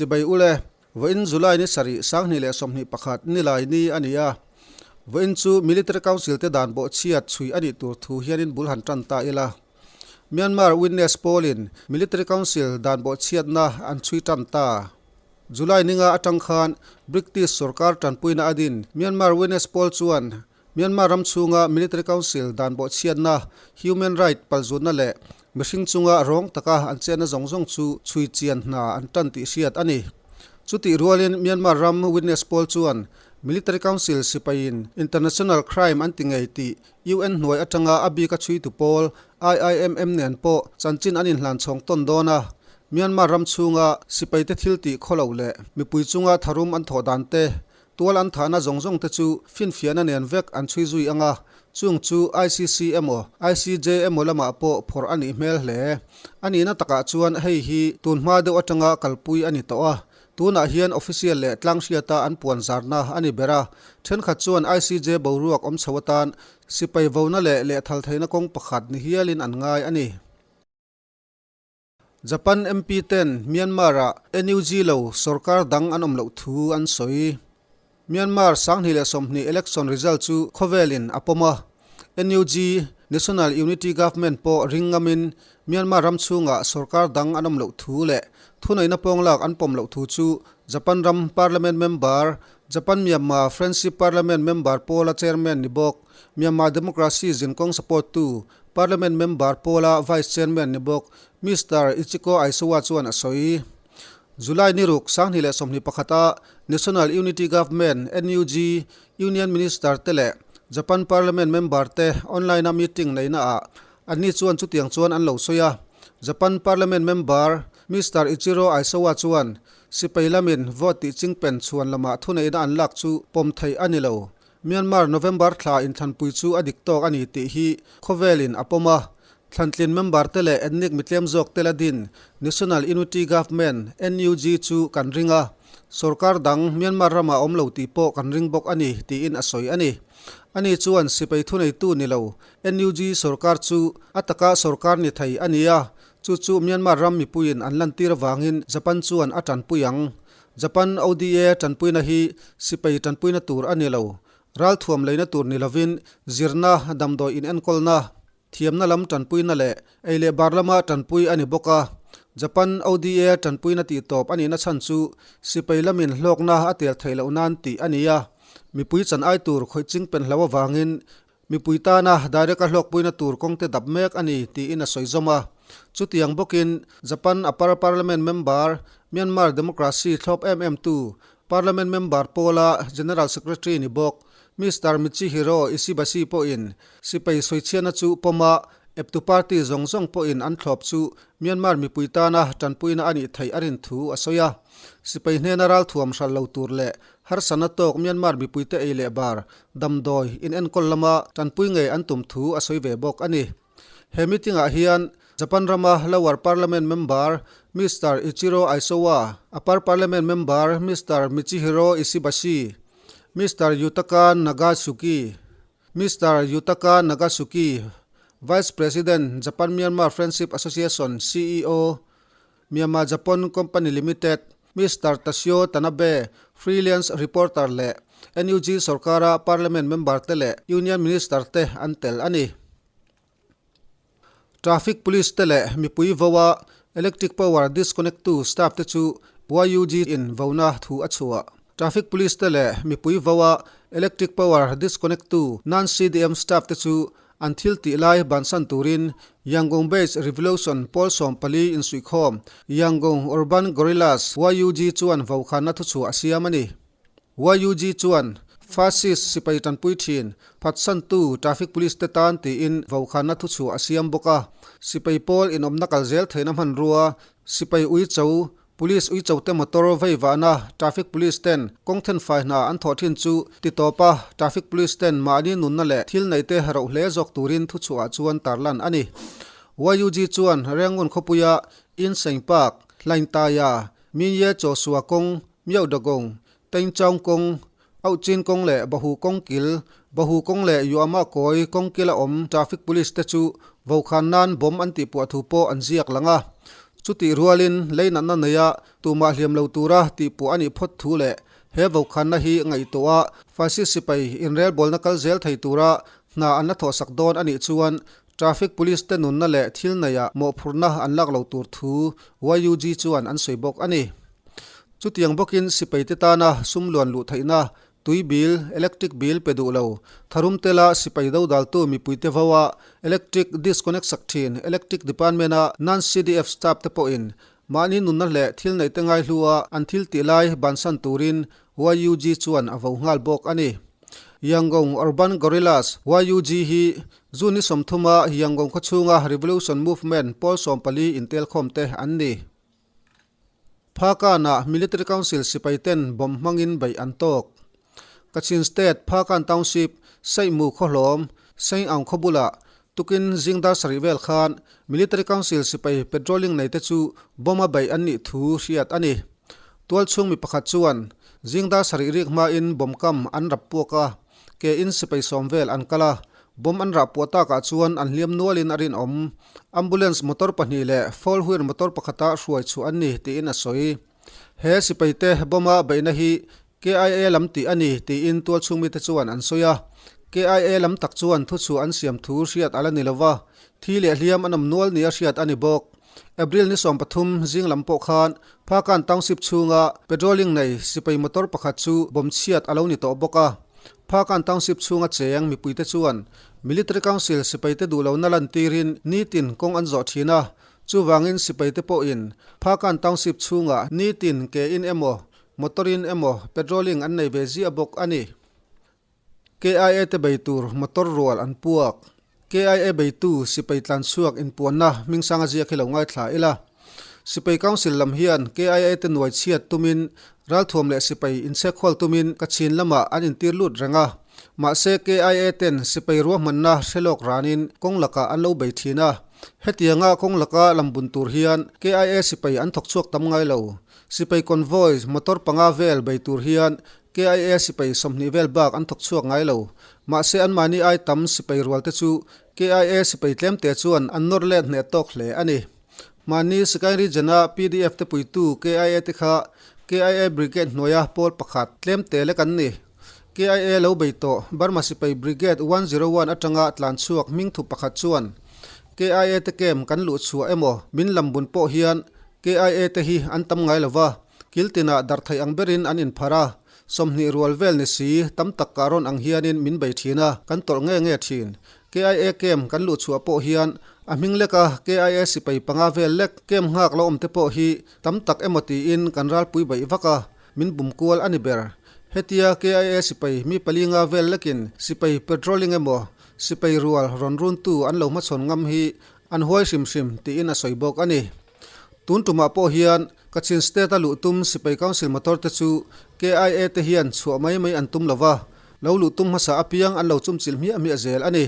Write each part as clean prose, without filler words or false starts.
Chibai ule, vawiin July ni sarih 2021 nilai ni a ni a. Vawiin chu Military Council te dan bawhchhiat chhui a nih tur thu hianin bul han tan ta ila. Myanmar Witness pawlin Military Council dan bawhchhiatna an chhui tan ta. July ninga atang khan British sorkar tanpuina a din Myanmar Witness pawl chuan Myanmar ram chhunga Military Council dan bawhchhiatna, human right palzutna leh mihring chunga rawng taka an chenna zawng zawng chu chhui chian hna an tan tih hriat a ni. Chutih rualin Myanmar ram Witness pawl chuan Military Council sipaiin international crime an ti ngei tih UN hnuai atanga a bika chhuitu pawl IIMM nen pawh chanchin an inhlan chhawng tawn dawn a. Myanmar ram chhunga sipaite thil tih khawlo leh mipui chunga tharum an thawh dan te Tual an thahna zawng zawng te chu finfiahna nen vek an chhui zui ang a, chung chu ICC emaw ICJ emaw lamah pawh phawrh a nih hmel hle. A nihna takah chuan hei hi tun hma deuh atanga kalpui a ni tawh a, tunah hian official leh tlanghriata an puan zarna a ni ber a, thenkhat chuan ICJ boruak awm chho atan sipai vona leh lehthal theihna kawng pakhat ni hialin an ngai a ni. Japan MP ten Myanmar-ah NUG lo sorkar dang an awm loh thu an sawi. Myanmar 2020 election result chu khawvelin a pawm a, NUG, National Unity Government, pawh ring ngamin Myanmar ram chhungah sorkar dang an awm loh thu leh thuneihna pawnglak an pawm loh thu chu Japan ram Parliament member, Japan-Myanmar Friendship Parliament member pawla chairman ni bawk, Myanmar Democracy zinkawng support tu Parliament member pawla Vice Chairman ni bawk Mister Ichiko Aisawa chuan a sawi. July ni ruk 2021 a National Unity Government, NUG, Union Minister te leh Japan Parliament member te online a meeting neihna ah anni chuan chutiang chuan an lo sawi a. Japan Parliament member Mister Ichiro Aisawa chuan sipai lamin vote tih chingpen chhuan lamah thuneihna an lak chu pawm theih a ni lo. Myanmar November thla inthlanpui chu a dik tawk a ni tih hi khawvelin a pawm a, thlantlin member te leh ethnic mitlem zawk te la din National Unity Government, NUG, chu kan ring a, sorkar dang Myanmar ramah awm lo tih pawh kan ring bawk a ni tiin a sawi a ni. Ani chuan sipai thuneitu ni lo NUG sorkar chu a taka sorkar ni thei a ni a, chu chu Myanmar ram mipuiin an lantir avangin Japan chuan a tanpui ang. Japan ODA tanpuina hi sipai tanpuina tur a ni lo. Ralthuam leina tur ni lovin zirna, damdawi inenkawlna, thiamna lam tanpuina leh ei leh bar lama tanpui a ni bawk a. Japan ODA tanpuina tihtawp a nihna chhan chu sipai lamin hlawkna a tel theih loh nan tih a ni a. Mipui chan ai tur khawih ching pen hlo avangin Mipui tana direct a hlawkpuina tur kawngte dap mek a ni, tiin a sawi zawm a. Chutiang bawkin Japan Upper Parliament member, Myanmar democracy thlawp em em tu, Parliament member pawla General Secretary ni bawk, Mister Michihiro Ishibashi pawhin sipai sawichhiatna chu pawm a, eptu party zawng zawng pawhin an thlawp chu Myanmar mipui tana tanpuina a nih theih a rin thu a sawi a. Sipai hnena ralthuam hral lo tur leh harsatna tawk Myanmar mipuite ei leh bar Damdawi inenkawl lama tanpui ngei an tum thu a sawi ve bawk a ni. He meeting-ah hian Japan rama Lower Parliament member Mister Ichiro Aisawa, Upper Parliament member Mister Michihiro Ishibashi, Mister Yutaka Nagatsuki, Mister Yutaka Nagatsuki, Vice President, Japan-Myanmar Friendship Association CEO, Myanmar Japon Company Limited, Mister Tashio Tanabe, freelance reporter leh NUG sorkara Parliament member te leh Union Minister te an tel a ni. Traffic Police te leh mipui voa electric power disconnect tu staff te chu YUG in vona thu a chhuah. Traffic Police te leh mipui voa electric power disconnect tu non-CDM staff te chu An thil tih lai bansan turin Yangon Based Revolution pawl 14 insuihkhawm Yangon Urban Guerrillas, YUG, chuan vaukhana thuchhuah a siam a ni. YUG chuan Fascist sipai tanpui thin phatsantu traffic police te tan tiin vaukhana thuchhuah a siam bawk a. Sipai pawl inawmna kal zel theihna hmanrua sipai uicho Police uichote motor vei vahna traffic police ten kawng thenfai hna an thawh thin chu ti tawp a, traffic police ten mahni nunna leh thil neite roh hle zawk turin thuchhuah chuan tarlan a ni. YUG chuan Rangoon khawpuia Inseng Park, Hlaintaya, Minye Chawsua kawng, Myohdagong, Tengchaung kawng, Auhchin kawng leh Bahu kawng kil, Bahu kawng leh Yuama kawi kawng kila awm traffic police te chu vokhan nan bomb an tihpuah thu pawh an ziak lang a. Chutih rualin lei natna neia tumah hliam lo tura tihpuah a nih phawt thu leh he vokhanna hi ngaihtuah a Fascist sipai inrelbawlna kal zel thei tura hna an la thawhsak dawn a nih chuan Traffic Police te nunna leh thil neia mawhphurhna an lak lo tur thu YUG chuan an sawi bawk a ni. Chutiang bawkin sipai te tana sum luan luh theihna Tui bill, electric bill pe duh lo. Tharum tela sipai dodaltu mipuite vo a electric disconnect sak thin electric department a non-CDF staff te pawhin mahni nunna leh thil neih te ngaihlu a an thil tih lai bansan turin YUG chuan a vo nghal bawk a ni. Yangon Urban Guerrillas, YUG, hi June ni 30 a Yangon khawchhunga Revolution Movement pawl 14 intelkhawm te an ni. Phakanah Military Council sipai ten bomb hmangin beih an tawk. Kachin State Phakan Township Seihmu khawhlawm Seingaung khaw bulah tukin zing dar sarih vel khan Military Council sipai patrolling nei te chu bomb a beih an nih thu hriat a ni. Tualchhung mi pakhat chuan zing dar sarih rik hmain bomb kam an rap puak a, ke in sipai sawm vel an kal a, bomb an rah puah takah chuan an hliam nualin a rinawm. Ambulance motor pahnih leh four wheel motor pakhata hruai chhuah an ni tiin a sawi. He sipai te bomb a beihna hi KIA lam tih a ni tiin tualchhung mite chuan an sawi a. KIA lam tak chuan thuchhuah an siam thu hriat a la ni lova, thi leh hliam an awm nual nia hriat a ni bawk. April ni 13 zing lam pawh khan Phakan Township chhunga patrolling nei sipai motor pakhat chu bomb chhiat a lo ni tawh bawk a. Phakan Township chhunga cheng mipuite chuan Military Council sipaite duh lohna lantirin nitin kawng an zawh thin a, chuvangin sipaite pawhin Phakan Township chhungah nitin ke in emaw motor-in emaw patrolling an nei ve ziah bawk a ni. KIA te bei tur motor rual an puak. KIA beitu sipai tlan chhuak inpuanna hmingsanga ziak hi lo ngaithla ila. Sipai Council lam hian KIA te nuai chhiat tumin ralthuam leh sipai inchhekhawl tumin Kachin lamah an intir lut reng a. Mahse KIA ten sipai ruahmanna hre lawk ranin kawng lakah an lo bei thin a. Hetianga kawng laka lam bun tur hian KIA sipai an thawk chhuak tam ngai lo. Sipai convoy motor panga vel bei tur hian KIA sipai 20 vel bak an thawk chhuak ngai lo. Mahse anmahni ai tam sipai rual te chu KIA sipai tlem te chuan an nawr let hneh tawk hle a ni. Mahni Sagaing Region a PDF te puitu KIA te kha KIA Brigade hnuaia pawl pakhat tlem te lek an ni. KIA lo bei tawh Burma sipai Brigade 101 atanga tlan chhuak hming thu pakhat chuan KIA te camp kan luh chhuah emaw min lambun pawh hian KIA te hi an tam ngai lova, kil tinah darh theih ang berin an inpharh a, 20 rual vel ni si tam tak kah rawn ang hianin min bei thin a, kan tawlh nge nge thin. KIA camp kan luh chhuah pawh hian a hming leka KIA sipai panga vel lek camp nghak lo awm te pawh hi tam tak emaw tiin kan ralpui baih vak a, min bum kual a ni ber. Hetia KIA sipai mi pali nga vel lekin sipai patrolling emaw sipai rual rawn runtu an lo hmachhawn ngam hi an huai hrim hrim tiin a sawi bawk a ni. Tun tumah pawh hian Kachin State a luh tum Sipai Council motor te chu KIA te hian chhuah mai mai an tum lova, lo luh tum hmasa apiang an lo chumchilh hmiah hmiah zel a ni.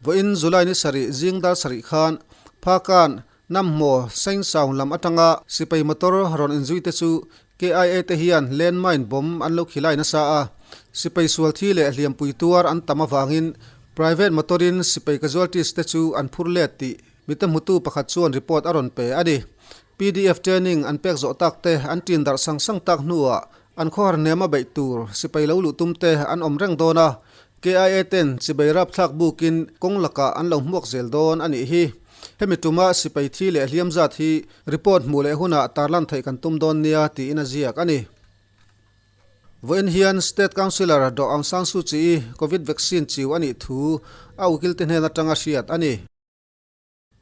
Vawiin July ni sarih zing dar sarih khan Phakan, Namhmaw, Sainsaung lam atanga Sipai motor rawn inzui te chu KIA te hian landmine bomb an lo khilai nasa a, sipai sual thi leh hliampui tuar an tam avangin private motor-in sipai casualties te chu an phur let tih mite hmutu pakhat chuan report a rawn pe a ni. PDF training an pek zawh tak te an ṭin darh sang sang tak hnuah an khawhar hnem a beih tur sipai lo luh tum te an awm reng dawn a, KIA ten chibei rapthlak bukin kawng lakah an lo hmuak zel dawn a nih hi. Hemi tuma sipai thi leh hliam zat hi report hmuh leh hunah tarlan theih kan tum dawn nia tiin a ziak a ni. Vawiin hian State Councillor Daw Aung San Suu Kyi Covid vaccine chiu a nih thu a ukil te hnen atanga hriat a ni.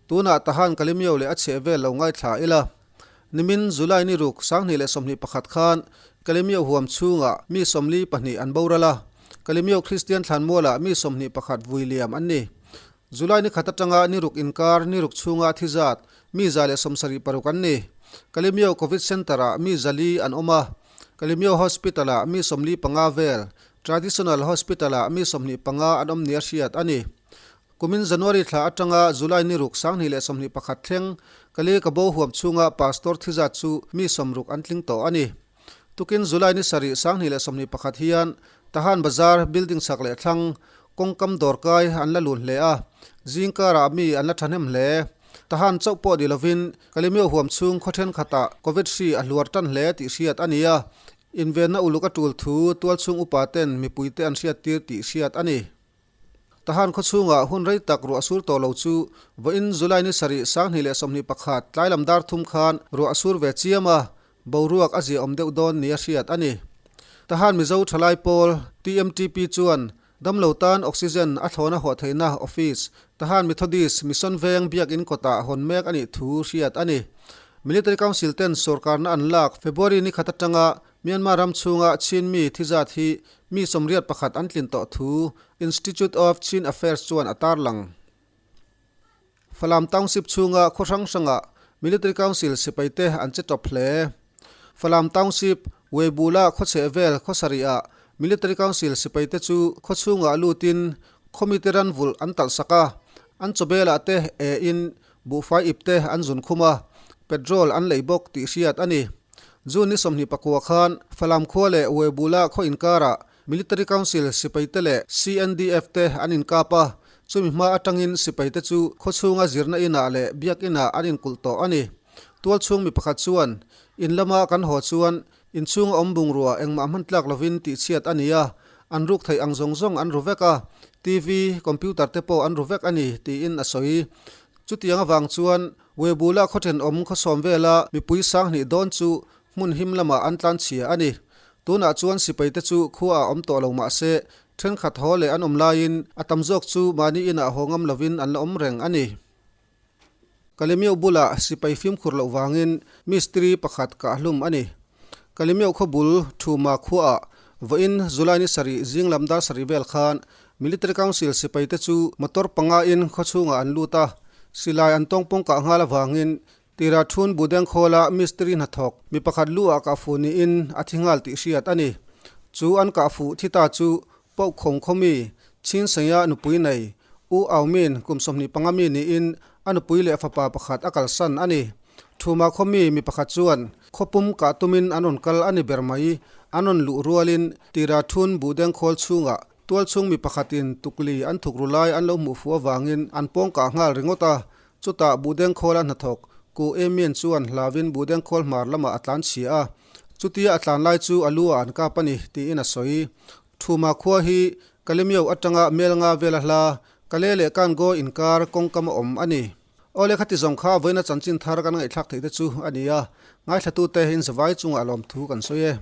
Tunah Tahan Kalimio leh a chheh vel lo ngaithla ila. Nimin July ni ruk 2021 khan Kalimio huam chhungah mi 42 an boral a, Kalimio Kristian thlanmualah mi 21 vui liam an ni. July ni khat atanga ni ruk inkar ni ruk chhunga thi zat mi 176 an ni. Kalimio Covid Centre-ah mi 400 an awm a, Kalimio Hospital-ah mi 45 vel, Traditional Hospital-ah mi 25 an awm nia hriat a ni. Kumin January thla atanga July ni ruk 2021 thleng Kali ka bo huam chhunga Pastor thi zat chu mi 60 an tling tawh a ni. Tukin July ni sarih 2021 hian Tahan Bazar building chak leh thlang kawngkam dawrkai an la lun hle a, zingkarah mi an la thahnem hle. Tahan chauh pawh ni lovin Kalemyo huam chhung khaw thenkhatah Covid hri a hluar tan hle tih hriat a ni a, invenna uluk a tul thu tualchhung upa ten mipuite an hriattir tih hriat a ni. Tahan khaw chhungah hun rei tak ruah sur tawh lo chu vawiin July ni sarih 2021 tlailam dar thum khan ruah a sur ve chiam a, boruak a ziahawm deuh dawn nia hriat a ni. Tahan Mizo Thalai Pawl, TMTP, chuan damlo tan oxygen a thlawna hawh theihna office Tahan Methodist Mission Veng biakinn kawtah hawn mek a nih thu hriat a ni. Military Council ten sorkarna an lak February ni khat atanga Myanmar ram chhunga Chin mi thi zat hi mi 81 an tlin tawh thu Institute of Chin Affairs chuan a tarlang. Falam Township chhunga khaw hrang hrangah Military Council sipaite an che tawp hle. Falam Township, Weibula khaw chheh vel khaw sarihah Military Council sipaite chu khaw chhungah lutin khaw mite ran vulh an talh sak a, an chawbelah te e in Buhfai ipte an zun khum a, petrol an lei bawk tih hriat a ni. June ni 29 khan Falam khua leh Uebula khaw inkarah Military Council sipaite leh CNDF te an inkap a, chumi hma atangin sipaite chu khaw chhunga zirna inah leh biakinah an inkulh tawh a ni. Tualchhung mi pakhat chuan, In lama kan haw chuan inchhunga awm bungrua engmah hman tlak lovin tihchhiat a ni a, an ruk theih ang zawng zawng an ru vek a, TV, computer te pawh an ru vek a ni, tiin a sawi. Chutiang avang chuan Webulah khaw thenawm khaw sawm vela mipui 2000 dawn chu hmun him lamah an tlanchhia a ni. Tunah chuan sipaite chu khua a awm tawh lo mah se, thenkhat haw leh an awm laiin a tam zawk chu mahni inah haw ngam lovin an la awm reng a ni. Kalemyo bulah sipai fimkhur loh vangin mistiri pakhat kah hlum a ni. Kalemyo khaw bul Thuma khuaah vawiin July ni sarih zing lam dar sarih vel khan Military Council sipaite chu motor panga in khaw chhungah an lut a, silai an tawngpawng kah nghal avangin tira thun Budeng khawla mistiri hnathawk mi pakhat lu ah kah fuh niin a thi nghal tih hriat a ni. Chu an kah fuh thi ta chu Paukhawng khawmi Chhingsengah nupui nei U Aumin kum 25 mi niin a nupui leh fapa pakhat a kalsan a ni. Thuma khawmi mi pakhat chuan khawpum kah tumin an rawn kal a ni ber mai. An rawn luh rualin tira thun buhdeng khawl chhungah tualchhung mi pakhatin tukli an thuk ru lai an lo hmuh fuh avangin an pawng kah nghal ringawt a. Chutah buhdeng khawla hnathawk Ku Emian chuan hlauin buhdeng khawl hmar lamah a tlan chhia a. Chutia a tlan lai chu a lu ah an kap a ni tiin a sawi. Thuma khua hi Kalemyo atanga Melnga vela hla Kale leh Kango inkar kawngkam a awm a ni. Awle khati zawng kha vawiina chanchin thar kan ngaihthlak theih te chu a ni a, ngaithlatute in zavai chungah lawmthu kan sawi e.